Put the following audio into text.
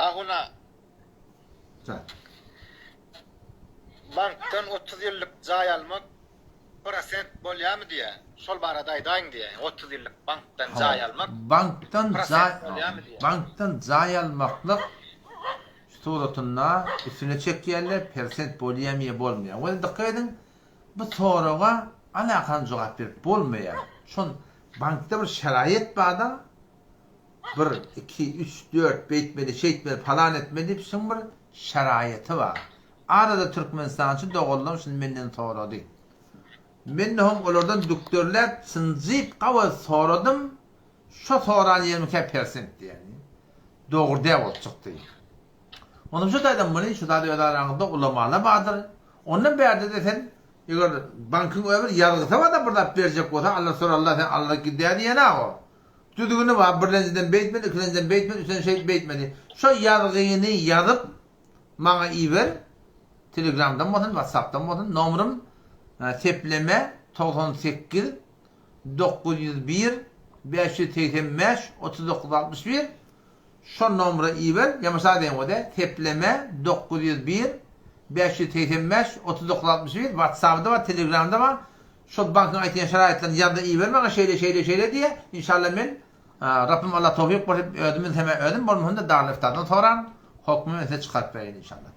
Ahuna. Bankdan 30 ýyllyk jaý almak prosent bolýamy diýä. Şol barada aýdaýyň diýä. 30 ýyllyk bankdan jaý almak bankdan jaý bankdan jaý almaklyk suratynda üstüne çekýärler persent bolýamy ýa bolmaýar. Weli dykgat ediň bu soraga alakan jogap berip bolmaýar. Şon bankda bir şeraýet barda Bir, iki, üç, dört, beýtmeli, şeýtmeli, palan etmeli diýip şuň bir şeraýaty bar. Arada türkmenistançy doganlarym şuny menden sorady. Men hem olardan dükderläp, synjyp gawa soradym, şo soran ýerimikä persent diýýän. Dogry däl bolup çykdy. Onam şu taýdan muny şu zady öz araňyzda ulamalar bardyr. Ondan bärde-de sen eger bankyň özi bir ýazgysy barda bir zat berjek bolsa Alla soralla sen Alla gidýär diýen-ä o. Düzgüni bar, birlenjiden beýtmeli, ikilenjiden beýtmeli, üçlenji şeýdip beýtmeli. Şo ýazgyny ýazyp maňa iber, telegramdan bolsun, watsapdan bolsun, nomrym sepleme 98 901 585 39 61 şo nomra iber, ýa mysal diýen bolsa, sepleme 901 585 39 61 watsapda bar, telegramda bar, Şol bankyň aýtýan şeraýatlaryny ýazda iber maňa şeýle şeýle şeýle diýe inşallah men Rabbim Allah towfyk berse özüm bilsemä özüm bolmasam-da Darül Iftadan soran hokmy men size çykaryp bereýin inşallah.